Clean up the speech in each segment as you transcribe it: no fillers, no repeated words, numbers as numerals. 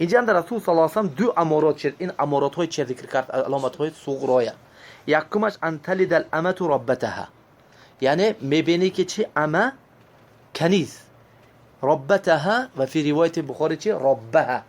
Инҷа Расул саллаллоҳу алайҳи васаллам ду аморот шид. Ин аморотҳои че зикр кард? Аломатҳои суғроя. Якумаш أن تلد الأمة ربتها, яъне мебинӣ ки чи ама каниз ربتها و في ривояти Бухори чи ربها,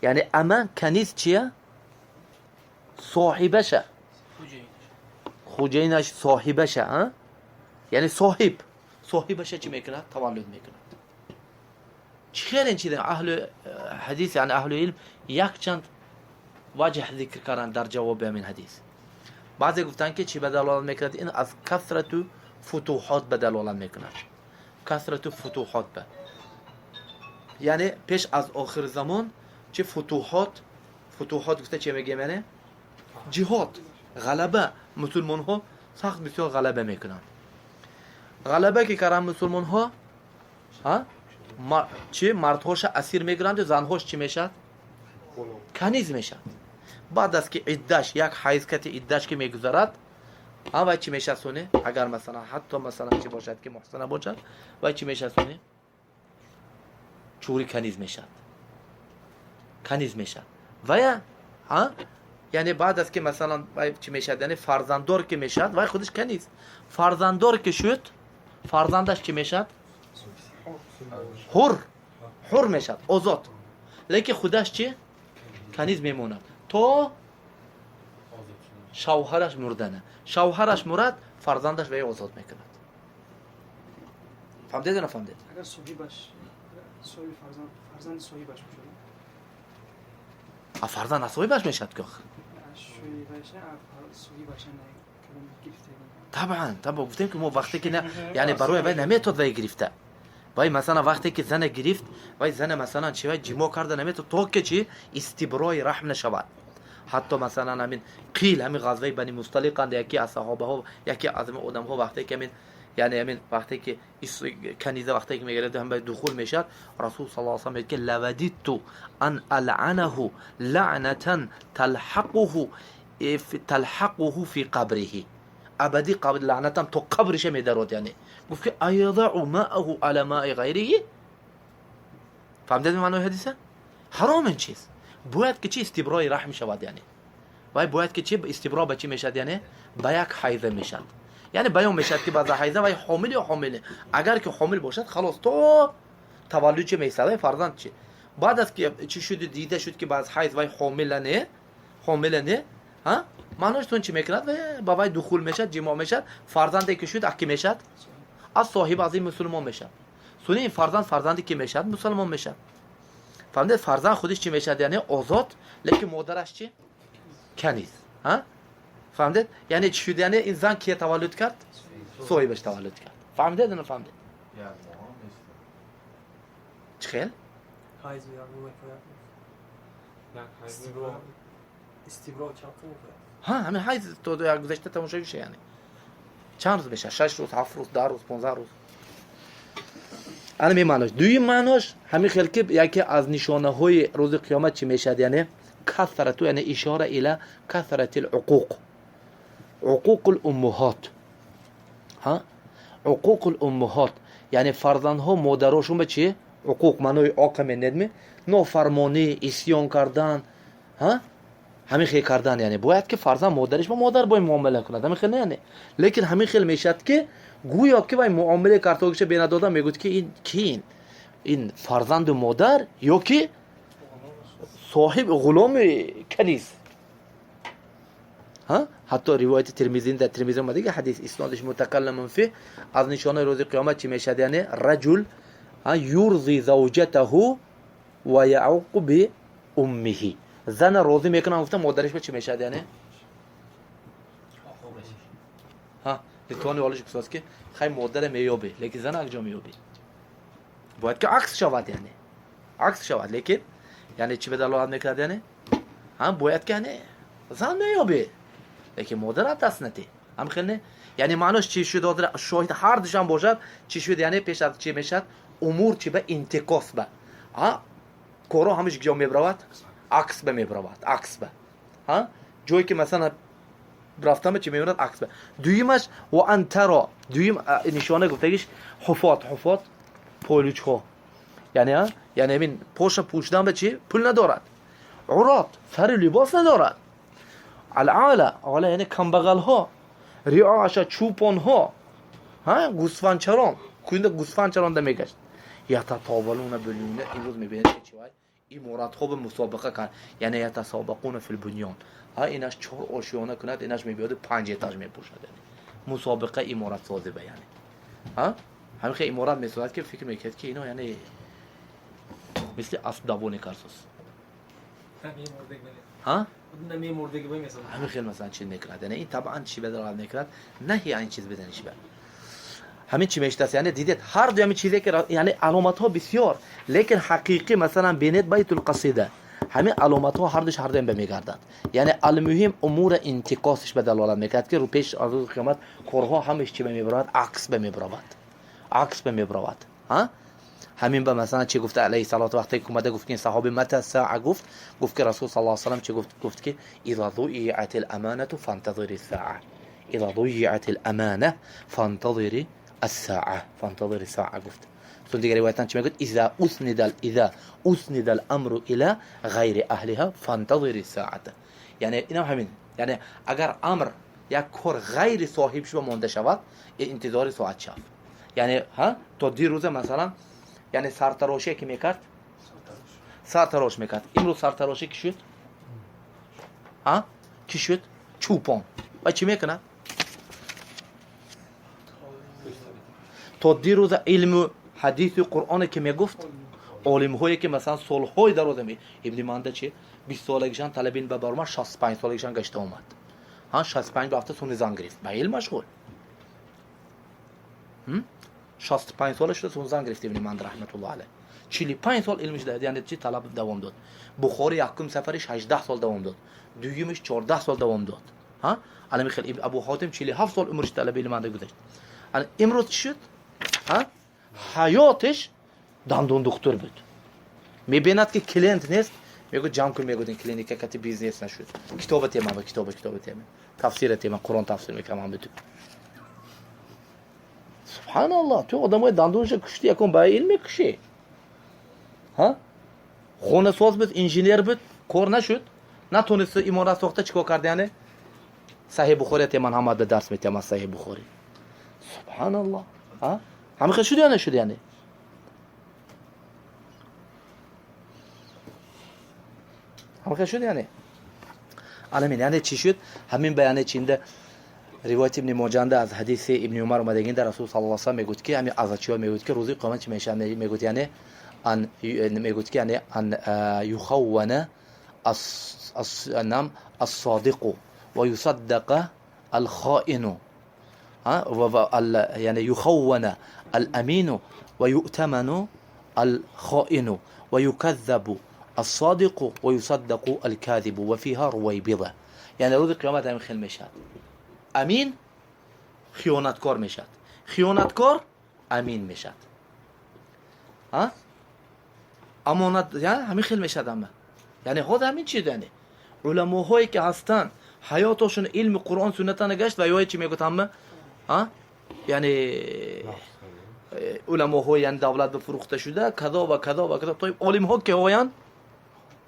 яъне ама каниз чия? Соҳибаша, хуҷаинаш, соҳибаша, яъне соҳиб соҳибаша чӣ мекунад? Таваллуд мекунад. Чӣ хел ин чиз? Аҳли ҳадис, яъне аҳли илм, якчанд ваҷҳ зикр карданд дар ҷавоби ҳамин ҳадис. Баъзе гуфтанд, ки чӣ ба далолат мекунад? Ин аз касрату футуҳот ба далолат мекунад, касрату футуҳот ба, яъне пеш аз охир замон чи футуҳот. Футуҳот гуфта че мегӯем? Яъне ҷиҳод, ғалаба. Мусулмонҳо сахт бисёр ғалаба мекунанд. Ғалаба ки карданд мусулмонҳо, чи мардҳоша асир мегиранду занҳош чӣ мешавад? Каниз мешавад. Баъд аз ки иддаш як ҳайз кати иддаш ки мегузарад, вай чӣ мешавад соне? Агар масалан, ҳатто масалан чӣ бошад, ки муҳсана бошад, вай чӣ мешавад соне? Чури каниз мешавад, каниз мешавад вая. Яъне баъд аз ки масалан вай чӣ мешавад, яъне фарзанддор ки мешавад, вай худаш каниз фарзанддор ки шуд, фарзандаш чӣ мешавад? Ҳур, ҳур мешавад, озод. Лекин худаш чӣ? Каниз мемонад то шавҳараш мурдана. Шавҳараш мурад, фарзандаш вай озод мекунад. Фаҳмдед ё нафаҳмдед? Агар соҳибаш, соҳиби фарзанд, фарзанди соҳибаш бошад? А фарзанд аз соҳибаш мешавад ки. Соҳибаш, соҳибаш гирифта. Табъан, табъан, гуфтем ки мо вақте ки не, яъне барои вай наметод вай гирифта. Вай масалан вақте ки зана гирифт, вай зана масалан чи вай ҷимо карда наметод, то ки чи истиброи раҳм нашавад. Ҳатто масалан ҳамин қил ҳамин ғазваи Бани Мусталиқанд, яке аз саҳобаҳо, яке аз одамҳо, вақте ки ҳамин, яъне ҳамин вақте ки каниза вақте ки мегирад, ҳам ба духул мешавад, Расул саллаллоҳу алайҳи васаллам мегӯяд ки لوددت أن ألعنه لعنة تلحقه في قبره. Абадӣ лаънатам то қабриша медарод. Яъне гуфт ки أيضع ماءه على ماء غيره. Фаҳмидед маънои ҳадиса? Ҳаром ин чиз. Бояд ки чи истиброи раҳм шавад. Яъне вай бояд ки чи истибро ба чӣ мешавад? Яъне ба як ҳайза мешавад. Яъне баён мешавад, ки баъза ҳайза вай ҳомил ё ҳомил не. Агар ки ҳомил бошад, халос, то таваллуд чи меистад вай фарзанд чи. Баъд аз ки чӣ шуд, дида шуд, ки баъз ҳайз вай ҳомила не, ҳомила не, маънош тон чӣ мекунад? Ба вай духул мешавад, ҷимоъ мешавад. Фарзанде ки шуд, ки мешавад аз соҳиб, аз ин мусулмон мешавад. Суни ин фарзанд фарзанде ки мешавад, мусулмон мешавад. Фаҳмидед? Фарзанд худиш чӣ мешавад? Яъне озод, лекин модараш чӣ? Каниз. Фаҳмидед? Яъне чӣ шуд? Яъне ин зан кия таваллуд кард? Соҳибаш таваллуд кард. Фаҳмидед, нафаҳмидед? Чӣ хел? Ҳайз як мекунад. Истибро, истибро чанд та мекунад? Ҳа, ҳамин ҳайз то як гузашта тамошо меша. Яъне чанд рӯз мешавад? 6 рӯз, 7 рӯз, 10 рӯз, 15 рӯз. Ана мемаънош. Дуюм маънош ҳамин хел, ки яке аз нишонаҳои рӯзи қиёмат чӣ мешавад? Яъне كثرة, яъне إشارة إلى كثرة العقوق, عقوق الأمهات. Ҳа, عقوق الأمهات, яъне фарзандҳо модарошон ба чи عقوق, маънои оқа менедми, нофармонӣ, исьён кардан, ҳа, ҳамин хел кардан. Яъне бояд ки фарзанд модариш ба модар бой муомила кунад, ҳамин хел не? Яъне лекин ҳамин хел мешавад, ки гӯё ки вай муомилаи картогиша бенадода мегӯяд, ки ин ки ин фарзанду модар ё ки соҳиб ғуломи каниз. Ҳа, ҳатто ривояти Термизин, дар Термизи омадиги ҳадис, иснодиш متكلم فيه. Аз нишонаи рӯзи қиёмат чӣ мешавад? Яъне رجل يرضي زوجته ويعق بأمه. Зана розӣ мекунам гуфта, модариш ба чӣ мешавад? Яъне ҳа, литвони олиш гуфтааст, ки хай, модара меёбӣ, лекин зана акҷо меёбӣ? Бояд ки акс шавад, яъне акс шавад. Лекин яъне чӣ ба далолат мекунад? Яъне ҳа, бояд ки яъне зан меёбӣ, лекин модарат даст надӣ. Ҳам хел не? Яъне маънош чӣ шуд? Ҳозир шоҳид ҳар душам бошад, чӣ шуд? Яъне пеш аз чӣ мешавад? Умур чӣ ба انتكاس ба, а коро ҳамаш ҷо мебравад, акс ба мебравад, акс ба. Ҳа, ҷое ки масалан рафтама, чӣ мебинад? Акс ба. Дуюмаш وأن ترى, дуюм нишона гуфтагиш حفاة, حفاة, пойлучҳо, яъне Яъне ҳамин поша пӯшидан ба чи пул надорад. Урот сари либос надорад. Алъала, ола яъне камбағалҳо, риоаша чӯпонҳо, гӯсфандчарон, кунда гӯсфандчаронда мегашт. Ятатовалуна билюна, имрӯз мебинед ки чи вай иморатҳо ба мусобиқа кард. Яъне ятасобақуна фил бунён. Инаш 4 ошёна кунад, инаш мебиёду 5 этаж мепӯшад. Мусобиқа иморатсозӣ ба яъне. Ҳамин хел иморат месозад ки фикр мекунад ки ино яъне мисли асбдавони карсос. Ҳамин хел масалан чиз мекунад. Яъне ин табъан чи бадалат мекунад? Наҳи ин чиз биданиш ба. Ҳамин чи мештаст? Яъне дидед ҳар ду ҳамин чизе ки яъне аломатҳо бисёр, лекин ҳақиқӣ масалан бинед Байтул Қасида. Ҳамин аломатҳо ҳардуш ҳардуям ба мегардад. Яъне алмуҳим умура интиқосиш ба далолат мекунад ки пеш аз рӯзи қиёмат корҳо ҳамаш чи ба мебаравад? Акс ба мебаравад. Акс ба мебаравад. Ҳамин ба масалан чи гуфта алайҳи салоту вақте ки омада гуфт ки саҳоби мата саа гуфт, гуфт ки Расул саллаллоҳу алайҳи васаллам чи гуфт? Гуфт ки иза зуйиат ал-аманату фантазири саа. Иза зуйиат ал-амана фантазири ас-саа. Фантазири саа гуфт. Чун дигар ривоятан чи мегӯяд? Иза уснида ал-амру ила ғайри аҳлиҳа фантазири саата. Яъне инам ҳамин. Яъне агар амр як кор ғайри соҳиб шуда монда шавад, интизори соат шав. Яъне то дирӯза масалан яъне сартарошие ки мекард, сартарош мекард. Имрӯз сартарошӣ ки шуд? Ки шуд? Чӯпон. Ва чӣ мекунад? То дирӯза илму ҳадису Қуръоне ки мегуфт, олимҳое ки масалан солҳои дароза Ибни Манда чи 20 солагишан талабин ба баромад, 65 солагишан гашта омад. 65 ҳафта суни зан гирифт. Ба илм машғул. 65 сола шуда сун зан гирифт Ибни Манда раҳматуллоҳ алайҳ. 45 сол илмиш яъне чи талаб давом дод. Бухори якум сафариш 18 сол давом дод. Дуюмиш 14 сол давом дод. Алами хел Абу Хотим 47 сол умриш талаби илм анда гузашт. Имрӯз чӣ шуд? Ҳаётиш дандон духтур буд. Мебинад ки клиент нест, мегӯяд ҷамъ кун, мегӯяд ин клиника кати бизнес нашуд. Китоба тема ба китоба, китоба тема. Тафсира тема, Қуръон тафсир мекунам биту. Субҳаналлоҳ, ту одамои дандонша кушти, якон ба илм мекушӣ. Хонасоз буд, инженер буд, кор нашуд. Натонист иморат сохта, чӣ кор кард яъне? Саҳиҳ Бухория теман ҳама да дарс метиҳам аз Саҳиҳ Бухорӣ. Субҳаналлоҳ. Ҳамин хел шуд ё нашуд яъне? Ҳамин хел шуд яъне? Аламин, яъне чӣ шуд? Ҳамин ба яъне чинда ривояти Ибни Моҷанда аз ҳадиси Ибни Умар омадагинда Расул саллаллоҳу алайҳи васаллам мегӯяд ки ҳамин азачиҳо мегӯяд ки рӯзи қиёмат чӣ мешавад? Мегӯяд яъне ан мегӯяд ки яъне ан юхаввана нам ас-содиқу ва юсаддақа ал-хоину. Яъне юхаввана ал-амину ва юътаману ал-хоину ва юказзабу ас-содиқу ва юсаддақу ал-козибу ва фиҳа рувайбида. Яъне рӯзи қиёмат ҳамин хел мешавад. Амин хиёнаткор мешавад, хиёнаткор амин мешавад. Амонат ҳамин хел мешавад ҳама. Яъне ҳозир ҳамин чиз яъне уламоҳое ки ҳастанд ҳаётошон илми Қуръон суннатана гашт ва ёе чӣ мегӯяд ҳама? Яъне уламоҳои яъне давлат ба фурӯхта шуда казо ва казо ва казо. Тоиб олимҳо ки ҳоянд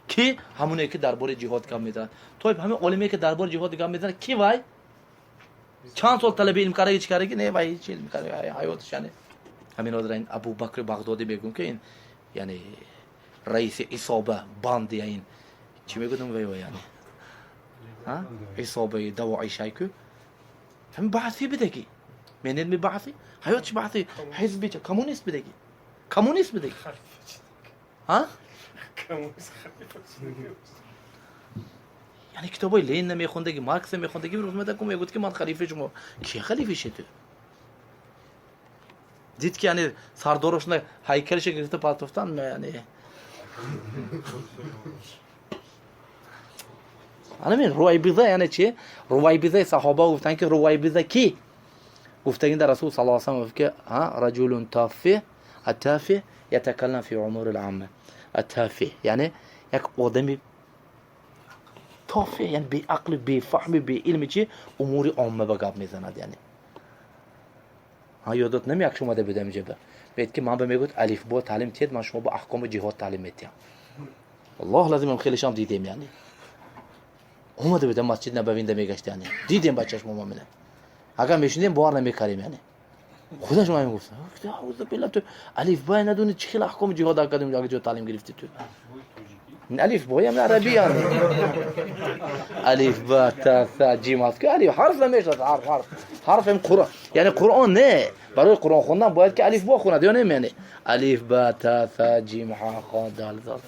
ки ҳамоне ки дар бораи ҷиҳод гап мезанад. Тоиб ҳамин олиме ки дар бораи ҷиҳод гап мезанад ки вай чанд сол талаби илм кардаги чӣ кардаги? Не, вай ҳеҷ илм кардаги ҳаёташ яъне ҳамин ҳозир ин Абубакри Бағдодӣ мегӯм ки ин яъне раиси исоба банди ин чӣ мегӯдам вай яъне исобаи давоишай ку ҳамин баъси бидаги менед ми баъси ҳаётш баъси ҳизби коммунист бидаги коммунист бидаги яъне китобҳои Ленин намехондаги, Маркс намехондаги, рӯз медаку мегӯяд ки ман халифаи шумо. Ки халифи ши ту? Дид ки яъне сардорошна ҳайкалиша гирифта партофтан яъне анамин Рувайбиза яъне чи? Рувайбизаи саҳоба гуфтанд ки Рувайбиза ки? Гуфтагинда Расул саллаллоҳу алайҳи васаллам гуфт ки раҷулун тафи аттафи ятакаллам фи умури л-амма. Аттафи яъне як одами тофе, яъне беақли, бефаҳми, беилми чи умури омма ба гап мезанад яъне. Ёдот намеяк шумада будам ҷаба. Мегӯяд ки ман ба мегӯяд алифбо таълим тиҳед, ман шумо ба аҳкоми ҷиҳод таълим метиҳам. Валлоҳ лазим, хелешам дидем, яъне омада буда, Масҷид Набавинда мегашт, яъне дидем ба чашмо ма мина. Агар мешунидем, бовар намекардем, яъне худаш ма мегуфт: аузу билла, ту алифбоя надони, чӣ хел аҳкоми ҷиҳод академ агар ҷо таълим гирифти ту? Алифбоям араби, яъне алиф, ба, та, са, ҷим аст ки алиф ҳарф намешавад, ҳарф, ҳарф, ҳарф Қуръон, яъне Қуръон не, барои Қуръон хондан бояд ки алифбо хонад ё не? Яъне алиф, ба, та, са, ҷим, ҳа, хо, дал, зал.